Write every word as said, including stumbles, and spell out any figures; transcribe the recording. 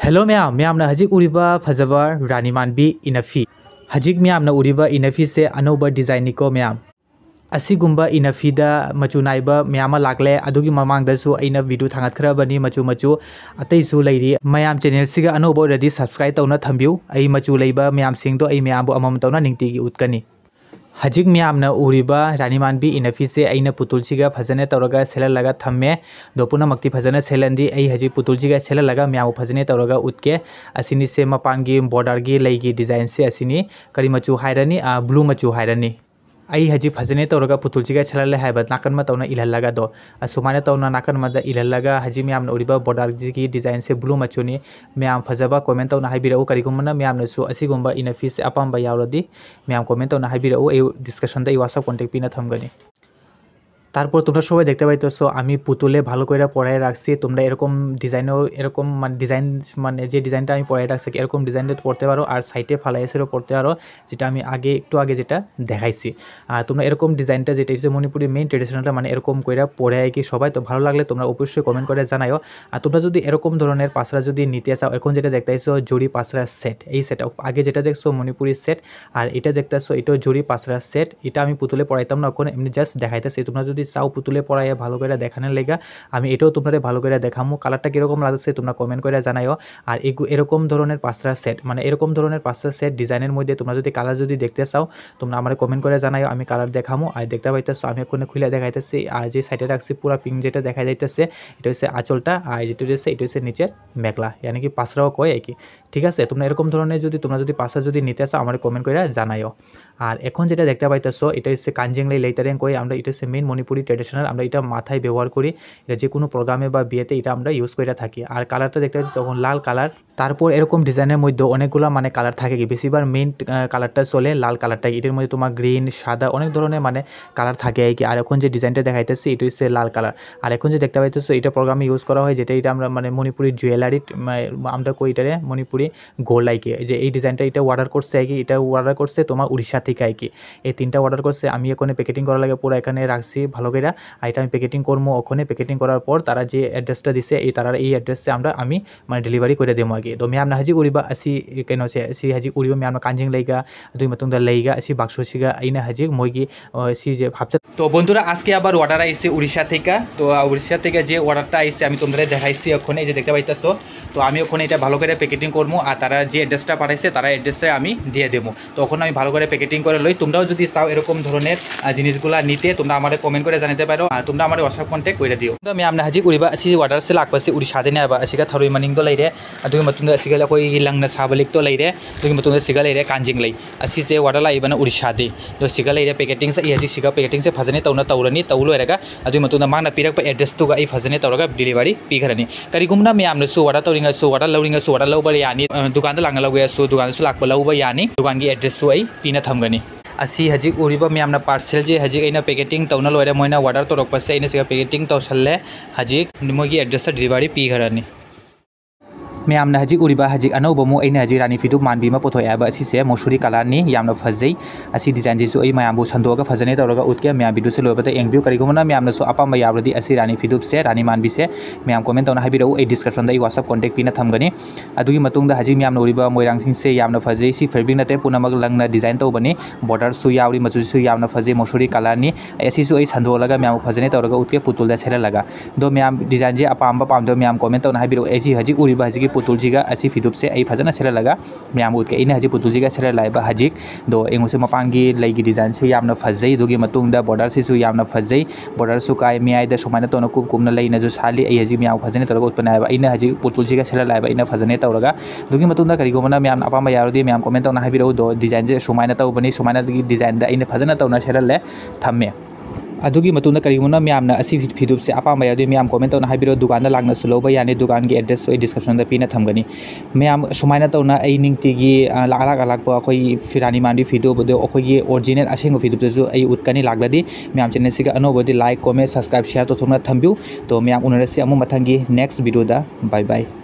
Hello ꯃꯌꯥꯝ, ꯃꯌꯥꯝꯅ ꯍꯧꯖꯤꯛ ꯎꯔꯤꯕ ꯐꯖꯕ ꯔꯥꯅꯤ ꯃꯥꯟꯕꯤ ꯏꯅꯐꯤ꯫ ꯍꯧꯖꯤꯛ ꯃꯌꯥꯝꯅ ꯎꯔꯤꯕ ꯏꯅꯐꯤꯁꯦ ꯑꯅꯧꯕ designꯅꯤꯀꯣ ꯃꯌꯥꯝ꯫ ꯑꯁꯤꯒꯨꯝꯕ ꯏꯅꯐꯤꯗ ꯃꯆꯨ ꯅꯥꯏꯕ ꯃꯌꯥꯝ ꯑꯃ ꯂꯥꯛꯂꯦ꯫ ꯑꯗꯨꯒꯤ ꯃꯃꯥꯡꯗꯁꯨ ꯑꯩꯅ video ꯊꯥꯡꯒꯠꯈ꯭ꯔꯕꯅꯤ ꯃꯆꯨ ꯃꯆꯨ꯫ ꯑꯇꯩꯁꯨ ꯂꯩꯔꯤ꯫ ꯃꯌꯥꯝ channelꯁꯤꯒ ꯑꯅꯧꯕ ꯑꯣꯏꯔꯗꯤ subscribe ꯇꯧꯅ ꯊꯝꯕꯤꯌꯨ꯫ ꯑꯩ ꯃꯆꯨ ꯂꯩꯕ ꯃꯌꯥꯝꯁꯤꯡꯗꯣ ꯑꯩ ꯃꯌꯥꯝꯕꯨ ꯑꯃꯃꯝ ꯇꯧꯅ ꯅꯨꯡꯇꯤꯒꯤ ꯎꯠꯀꯅꯤ꯫ ꯍꯧꯖꯤꯛ ꯃꯌꯥꯝꯅ ꯎꯔꯤꯕ ꯔꯥꯅꯤ ꯃꯥꯟꯕꯤ ꯏꯅꯐꯤꯁꯦ ꯑꯩꯅ ꯄꯨꯇꯨꯜꯁꯤꯒ ꯐꯖꯅ ꯇꯧꯔꯒ ꯁꯦꯠꯍꯜꯂꯒ ꯊꯝꯃꯦ꯫ ꯑꯗꯣ ꯄꯨꯝꯅꯃꯛꯇꯤ ꯐꯖꯅ ꯁꯦꯠꯍꯟꯗꯤ꯫ ꯑꯩ ꯍꯧꯖꯤꯛ ꯄꯨꯇꯨꯜꯁꯤꯒ ꯁꯦꯠꯍꯜꯂꯒ ꯃꯌꯥꯝꯕꯨ ꯐꯖꯅ ꯇꯧꯔꯒ ꯎꯠꯀꯦ꯫ ꯑꯁꯤꯅꯤꯁꯦ ꯃꯄꯥꯟꯒꯤ borderꯒꯤ ꯂꯩꯒꯤ designꯁꯦ ꯑꯁꯤꯅꯤ꯫ ꯀꯔꯤ ꯃꯆꯨ ꯍꯥꯏꯔꯅꯤ? ꯑꯥ, blue ꯃꯆꯨ ꯍꯥꯏꯔꯅꯤ꯫ ꯑꯩ ꯍꯧꯖꯤꯛ ꯐꯖꯅ ꯇꯧꯔꯒ ꯄꯨꯇꯨꯜꯁꯤꯒ ꯁꯦꯠꯍꯜꯂꯦ ꯍꯥꯏꯕ ꯅꯥꯀꯟ ꯃꯇꯧꯅ ꯏꯜꯍꯜꯂꯒ ꯑꯗꯣ꯫ ꯑꯁꯨꯃꯥꯏꯅ ꯇꯧꯅ ꯅꯥꯀꯟ ꯑꯃꯗ ꯏꯜꯍꯜꯂꯒ ꯍꯧꯖꯤꯛ ꯃꯌꯥꯝꯅ ꯎꯔꯤꯕ borderꯁꯤꯒꯤ designꯁꯦ blue ꯃꯆꯨꯅꯤ꯫ ꯃꯌꯥꯝ ꯐꯖꯕ comment ꯇꯧꯅ ꯍꯥꯏꯕꯤꯔꯛꯎ꯫ ꯀꯔꯤꯒꯨꯝꯕꯅ ꯃꯌꯥꯝꯅꯁꯨ ꯑꯁꯤꯒꯨꯝꯕ ꯏꯅꯐꯤꯁꯦ ꯑꯄꯥꯝꯕ ꯌꯥꯎꯔꯗꯤ ꯃꯌꯥꯝ comment ꯇꯧꯅ ꯍꯥꯏꯕꯤꯔꯛꯎ꯫ ꯑꯩ descriptionꯗ ꯑꯩ WhatsApp contact ꯄꯤꯅ ꯊꯝꯒꯅꯤ। তারপর তোমরা সবাই দেখতে পাইতেছো আমি পুতুলে ভালো করে পরায় রাখছি। তোমরা এরকম design, এরকম মানে design, মানে যে designটা আমি পরায় রাখছি এরকম designটা পরতে পারো, আর সাইডে ফালাই এসেও পরতে পারো, যেটা আমি আগে, একটু আগে যেটা দেখাইছি। আর তোমরা এরকম designটা, যেটা হচ্ছে মণিপুরি main traditionalটা, মানে এরকম করে পরে আর কি সবাই। তো ভালো লাগলে তোমরা অবশ্যই comment করে জানাও। আর তোমরা যদি এরকম ধরনের পাসরা যদি নিতে চাও, এখন যেটা দেখতে পাইছো জরি পাসরা set, এই set, আগে যেটা দেখছো মণিপুরি set, আর এটা দেখতেছো এটাও জরি পাসরা set। এটা আমি পুতুলে পরাইতাম না, এখন এমনি just দেখাইতেছি। তোমরা যদি চাও পুতুলে পরাইয়া ভালো করে দেখানোর লেগা, আমি এটাও তোমরা ভালো করে দেখামু। কালারটা কিরকম লাগছে তোমরা comment করে জানাও। আর এগু-, এরকম ধরনের পাসরা set, মানে এরকম ধরনের পাসরা set designএর মধ্যে তোমরা যদি কালার যদি দেখতে চাও, তোমরা আমার comment করে জানাও, আমি কালার দেখামু। আর দেখতে পাইতেছো আমি এখন খুলে দেখাইতেছি। আর যে সাইডে রাখছি পুরা পিঙ্ক যেটা দেখা যাইতেছে, এটা হচ্ছে আঁচলটা, আর যেটা হচ্ছে, এটা হচ্ছে নিচের মেখলা, ইয়ানি কি পাসরাও কয় আর কি। ঠিক আছে, তোমরা এরকম ধরনের যদি, তোমরা যদি পাসরা যদি নিতে চাও, আমার comment করে জানাও। আর এখন যেটা দেখতে পাইতেছো, এটা হচ্ছে কাঞ্জেংলাই লেইতারেং কই, আমরা, এটা হচ্ছে main মণিপুরি traditional, আমরা এটা মাথায় ব্যবহার করি। এটা যে কোনো প্রোগ্রামে বা বিয়েতে এটা আমরা ইউজ করে থাকি। আর কালারটা দেখতে পাচ্ছ তখন লাল কালার, তারপর এরকম ডিজাইনের মধ্যে অনেকগুলো মানে কালার থাকে কি, বেশিরভাগ মেইন কালারটা চলে লাল কালারটা। এটার মধ্যে তোমার গ্রিন, সাদা, অনেক ধরনের মানে কালার থাকে আর কি। আর এখন যে ডিজাইনটা দেখাইতেছে, এটা হচ্ছে লাল কালার। আর এখন যে দেখতে পাইতেছো, এটা প্রোগ্রামে ইউজ করা হয়, যেটা এটা আমরা মানে মণিপুরি জুয়েলারি, আমরা কই এটারে মণিপুরি গোল্ড আর কি। এই যে এই ডিজাইনটা, এটা অর্ডার করছে আর কি, এটা অর্ডার করছে তোমার উড়িষ্যা থেকে আর কি। এই তিনটা অর্ডার করছে, আমি এখানে প্যাকেটিং করা লাগে, পুরো এখানে রাখছি ভালো করে। আর এটা আমি প্যাকেটিং করবো, ওখানে প্যাকেটিং করার পর তারা যে অ্যাড্রেসটা দিছে, এই তারা এই অ্যাড্রেসে আমরা আমি মানে ডেলিভারি করে দেবো আর কি। তো ম্যাম না হাজি উড়িবা আসি কেন সে আসি হাজি উড়িবা ম্যাম না কাঞ্জিং লেগা, দুই মাতুং দা লেগা আসি বাক্স সিগা আইনা হাজি মইগি, ও, সি যে ভাবছে। তো বন্ধুরা, আজকে আবার অর্ডার আইছে উড়িষ্যা থেকে। তো আহ, উড়িষ্যা থেকে যে অর্ডারটা আইছে আমি তোমাদের দেখাইছি ওখানে, এই যে দেখতে পাইতেছো। তো আমি ওখানে এটা ভালো করে প্যাকেটিং করবো, আর তারা যে অ্যাড্রেসটা পাঠাইছে তারা অ্যাড্রেসে আমি দিয়ে দেবো। তো ওখানে আমি ভালো করে প্যাকেটিং করে লই। তোমরাও যদি চাও এরকম ধরনের আহ, জিনিসগুলা নিতে, তোমরা আমারে কমেন্ট করে জানাতে পারো, আর তোমরা আমারে WhatsApp কন্ট্যাক্ট করে দিও। তো আমি আমনা হাজি উড়িবা আসি অর্ডার সে লাগবা সে উড়িষ্যা দেনে আবা আসিগা থারুই মানিং দো লাইরে, ꯑꯗꯨꯒꯤ ꯃꯇꯨꯡꯗ ꯁꯤꯒ ꯑꯩꯈꯣꯏꯒꯤ ꯂꯪꯅ ꯁꯥꯕ ꯂꯤꯛꯇꯣ ꯂꯩꯔꯦ꯫ ꯑꯗꯨꯒꯤ ꯃꯇꯨꯡꯗ ꯁꯤꯒ ꯂꯩꯔꯦ ꯀꯥꯟꯖꯤꯡ ꯂꯩ꯫ ꯑꯁꯤꯁꯦ ꯑꯣꯔꯗꯔ ꯂꯥꯛꯏꯕꯅ ꯎꯔꯤꯁꯥꯗꯤ꯫ ꯑꯗꯣ ꯁꯤꯒ ꯂꯩꯔꯦ ꯄꯦꯀꯦꯇꯤꯡꯁꯦ, ꯑꯩ ꯍꯧꯖꯤꯛ ꯁꯤꯒ ꯄꯦꯀꯦꯇꯤꯡꯁꯦ ꯐꯖꯅ ꯇꯧꯅ ꯇꯧꯔꯅꯤ꯫ ꯇꯧ ꯂꯣꯏꯔꯒ ꯑꯗꯨꯒꯤ ꯃꯇꯨꯡꯗ ꯃꯥꯅ ꯄꯤꯔꯛꯄ ꯑꯦꯗ꯭ꯔꯦꯁꯇꯨꯒ ꯑꯩ ꯐꯖꯅ ꯇꯧꯔꯒ ꯗꯤꯂꯤꯚꯔꯤ ꯄꯤꯈ꯭ꯔꯅꯤ꯫ ꯀꯔꯤꯒꯨꯝꯕ ꯃꯌꯥꯝꯅꯁꯨ ꯑꯣꯔꯗꯔ ꯇꯧꯅꯤꯡꯉꯁꯨ, ꯑꯣꯔꯗꯔ ꯂꯧꯅꯤꯡꯉꯁꯨ ꯑꯣꯔꯗꯔ ꯂꯧꯕ ꯌꯥꯅꯤ꯫ ꯑ, ꯗꯨꯀꯥꯟꯗ ꯂꯥꯛꯅ ꯂꯧꯒꯦꯁꯨ ꯗꯨꯀꯥꯟꯗꯁꯨ ꯂꯥꯛꯄ ꯂꯧꯕ ꯌꯥꯅꯤ꯫ ꯗꯨꯀꯥꯟꯒꯤ ꯑꯦꯗ꯭ꯔꯦꯁꯁꯨ ꯑꯩ ꯄꯤꯅ ꯊꯝꯒꯅꯤ꯫ ꯑꯁꯤ ꯍꯧꯖꯤꯛ ꯎꯔꯤꯕ ꯃꯌꯥꯝꯅ ꯄꯥꯔꯁꯦꯜꯁꯦ ꯍꯧꯖꯤꯛ ꯑꯩꯅ ꯄꯦꯀꯦꯇꯤꯡ ꯇꯧꯅ ꯂꯣꯏꯔꯦ꯫ ꯃꯣꯏꯅ ꯑꯣꯔꯗꯔ ꯇꯧꯔꯛꯄꯁꯦ ꯑꯩꯅ ꯁꯤꯒ ꯄꯦꯀꯦꯇꯤꯡ ꯇꯧꯁꯜꯂꯦ꯫ ꯍꯧꯖꯤꯛ ꯃꯣꯏꯒꯤ ꯑꯦꯗ꯭ꯔꯦꯁꯇ ꯗꯤꯂꯤꯚꯔꯤ ꯄꯤꯈ꯭ꯔꯅꯤ꯫ ꯃꯌꯥꯝꯅ ꯍꯧꯖꯤꯛ ꯎꯔꯤꯕ ꯍꯧꯖꯤꯛ ꯑꯅꯧꯕ ꯑꯃꯨꯛ ꯑꯩꯅ ꯍꯧꯖꯤꯛ ꯔꯥꯅꯤ ꯐꯤꯗꯨꯞ ꯃꯥꯟꯕꯤ ꯑꯃ ꯄꯨꯊꯣꯛꯑꯦ ꯍꯥꯏꯕ, ꯑꯁꯤꯁꯦ ꯃꯣꯁꯨꯔꯤ ꯀꯂꯔꯅꯤ, ꯌꯥꯝꯅ ꯐꯖꯩ꯫ ꯑꯁꯤ ꯗꯤꯖꯥꯏꯟꯁꯤꯁꯨ ꯑꯩ ꯃꯌꯥꯝꯕꯨ ꯁꯟꯗꯣꯛꯑꯒ ꯐꯖꯅ ꯇꯧꯔꯒ ꯎꯠꯀꯦ, ꯃꯌꯥꯝ ꯚꯤꯗꯤꯑꯣꯁꯦ ꯂꯣꯏꯕꯗ ꯌꯦꯡꯕꯤꯌꯨ꯫ ꯀꯔꯤꯒꯨꯝꯕꯅ ꯃꯌꯥꯝꯅꯁꯨ ꯑꯄꯥꯝꯕ ꯌꯥꯎꯔꯗꯤ ꯑꯁꯤ ꯔꯥꯅꯤ ꯐꯤꯗꯨꯞꯁꯦ, ꯔꯥꯅꯤ ꯃꯥꯟꯕꯤꯁꯦ ꯃꯌꯥꯝ ꯀꯣꯃꯦꯟ ꯇꯧꯅ ꯍꯥꯏꯕꯤꯔꯛꯎ꯫ ꯑꯩ ꯗꯤꯁꯀ꯭ꯔꯤꯞꯁꯟꯗ ꯑꯩ WhatsApp ꯀꯣꯟꯇꯦꯛ ꯄꯤꯅ ꯊꯝꯒꯅꯤ꯫ ꯑꯗꯨꯒꯤ ꯃꯇꯨꯡꯗ ꯍꯧꯖꯤꯛ ꯃꯌꯥꯝꯅ ꯎꯔꯤꯕ ꯃꯣꯏꯔꯥꯡꯁꯤꯡꯁꯦ ꯌꯥꯝꯅ ꯐꯖꯩ꯫ ꯁꯤ ꯐꯦꯕ꯭ꯔꯤꯛ ꯅꯠꯇꯦ, ꯄꯨꯝꯅꯃꯛ ꯂꯪꯅ ꯗꯤꯖꯥꯏꯟ ꯇꯧꯕꯅꯤ꯫ ꯕꯣꯔꯗꯔꯁꯨ ꯌꯥꯎꯔꯤ, ꯃꯆꯨꯁꯨ ꯌꯥꯝꯅ ꯐꯖꯩ, ꯃꯣꯁꯨꯔꯤ ꯀꯂꯔꯅꯤ꯫ ꯑꯩ ꯑꯁꯤꯁꯨ ꯑꯩ ꯁꯟꯗꯣꯛꯂꯒ ꯃꯌꯥꯝ ꯐꯖꯅ ꯇꯧꯔꯒ ꯎꯠꯀꯦ ꯄꯨꯇꯨꯜꯗ ꯁꯦꯠꯍꯜꯂꯒ꯫ ꯑꯗꯣ ꯃꯌꯥꯝ ꯗꯤꯖꯥꯏꯟꯁꯦ ꯑꯄꯥꯝꯕ ꯄꯥꯝꯗꯕ ꯃꯌꯥꯝ ꯀꯣꯃꯦꯟ ꯇꯧꯅ ꯍꯥꯏꯕꯤꯔꯛꯑꯣ꯫ ꯑꯩꯁꯤ ꯍꯧꯖꯤꯛ ꯎꯔꯤꯕ ꯍꯧꯖꯤꯛꯀꯤ ꯄꯨꯇꯨꯜꯁꯤꯒ ꯑꯁꯤ ꯐꯤꯗꯨꯞꯁꯦ ꯑꯩ ꯐꯖꯅ ꯁꯦꯠꯍꯜꯂꯒ ꯃꯌꯥꯝꯕꯨ ꯎꯠꯀꯦ꯫ ꯑꯩꯅ ꯍꯧꯖꯤꯛ ꯄꯨꯇꯨꯜꯁꯤꯒ ꯁꯦꯠꯍꯜꯂꯦ ꯍꯥꯏꯕ ꯍꯧꯖꯤꯛ꯫ ꯑꯗꯣ ꯑꯩꯉꯣꯟꯁꯦ ꯃꯄꯥꯟꯒꯤ ꯂꯩꯒꯤ ꯗꯤꯖꯥꯏꯟꯁꯦ ꯌꯥꯝꯅ ꯐꯖꯩ, ꯑꯗꯨꯒꯤ ꯃꯇꯨꯡꯗ ꯕꯣꯔꯗꯔꯁꯤꯁꯨ ꯌꯥꯝꯅ ꯐꯖꯩ꯫ ꯕꯣꯔꯗꯔꯁꯨ ꯀꯥꯏ ꯃꯌꯥꯏꯗ ꯁꯨꯃꯥꯏꯅ ꯇꯧꯅ ꯀꯨꯞ ꯀꯨꯞꯅ ꯂꯩꯅꯁꯨ ꯁꯥꯠꯂꯤ꯫ ꯑꯩ ꯍꯧꯖꯤꯛ ꯃꯌꯥꯝ ꯐꯖꯅ ꯇꯧꯔꯒ ꯎꯠꯄꯅꯦ ꯍꯥꯏꯕ꯫ ꯑꯩꯅ ꯍꯧꯖꯤꯛ ꯄꯨꯇꯨꯜꯁꯤꯒ ꯁꯦꯠꯍꯜꯂꯦ ꯍꯥꯏꯕ ꯑꯩꯅ ꯐꯖꯅ ꯇꯧꯔꯒ꯫ ꯑꯗꯨꯒꯤ ꯃꯇꯨꯡꯗ ꯀꯔꯤꯒꯨꯝꯕꯅ ꯃꯌꯥꯝꯅ ꯑꯄꯥꯝꯕ ꯌꯥꯎꯔꯗꯤ ꯃꯌꯥꯝ ꯀꯣꯃꯦꯟ ꯇꯧꯅ ꯍꯥꯏꯕꯤꯔꯛꯎ꯫ ꯑꯗꯣ ꯗꯤꯖꯥꯏꯟꯁꯦ ꯁꯨꯃꯥꯏꯅ ꯇꯧꯕꯅꯤ, ꯁꯨꯃꯥꯏꯅ ꯗꯤꯖꯥꯏꯟꯗ ꯑꯩꯅ ꯐꯖꯅ ꯇꯧꯅ ꯁꯦꯠꯍꯜꯂꯦ, ꯊꯝꯃꯦ꯫ ꯑꯗꯨꯒꯤ ꯃꯇꯨꯡꯗ ꯀꯔꯤꯒꯨꯝꯕ ꯃꯌꯥꯝꯅ ꯑꯁꯤ ꯐꯤ-, ꯐꯤꯗꯨꯞꯁꯦ ꯑꯄꯥꯝꯕ ꯌꯥꯎꯗꯤ ꯃꯌꯥꯝ comment ꯇꯧꯅ ꯍꯥꯏꯕꯤꯔꯣ, ꯗꯨꯀꯥꯟꯗ ꯂꯥꯛꯅꯁꯨ ꯂꯧꯕ ꯌꯥꯅꯤ, ꯗꯨꯀꯥꯟꯒꯤ address ꯑꯩ description ꯗ ꯄꯤꯅ ꯊꯝꯒꯅꯤ꯫ ꯃꯌꯥꯝ ꯁꯨꯃꯥꯏꯅ ꯇꯧꯅ ꯑꯩ ꯅꯨꯡꯇꯤꯒꯤ, ꯑ, ꯂꯥꯛ-, ꯑꯂꯥꯛ ꯑꯂꯥꯛꯄ ꯑꯩꯈꯣꯏꯒꯤ ꯐꯤꯔꯥꯅꯤ ꯃꯥꯟꯕꯤ ꯐꯤꯗꯨꯞ ꯑꯗꯣ ꯑꯩꯈꯣꯏꯒꯤ original ꯑꯁꯦꯡꯕ ꯐꯤꯗꯨꯞꯇꯁꯨ ꯑꯩ ꯎꯠꯀꯅꯤ ꯂꯥꯛꯂꯗꯤ꯫ ꯃꯌꯥꯝ channel ꯁꯤꯒ ꯑꯅꯧꯕꯗꯤ like, comment, subscribe, share ꯇꯧꯊꯣꯛꯅ ꯊꯝꯕꯤꯌꯨ꯫ ꯇꯣ ꯃꯌꯥꯝ ꯎꯅꯔꯁꯤ ꯑꯃꯨꯛ ꯃꯊꯪꯒꯤ next video ꯗ꯫ Bye bye꯫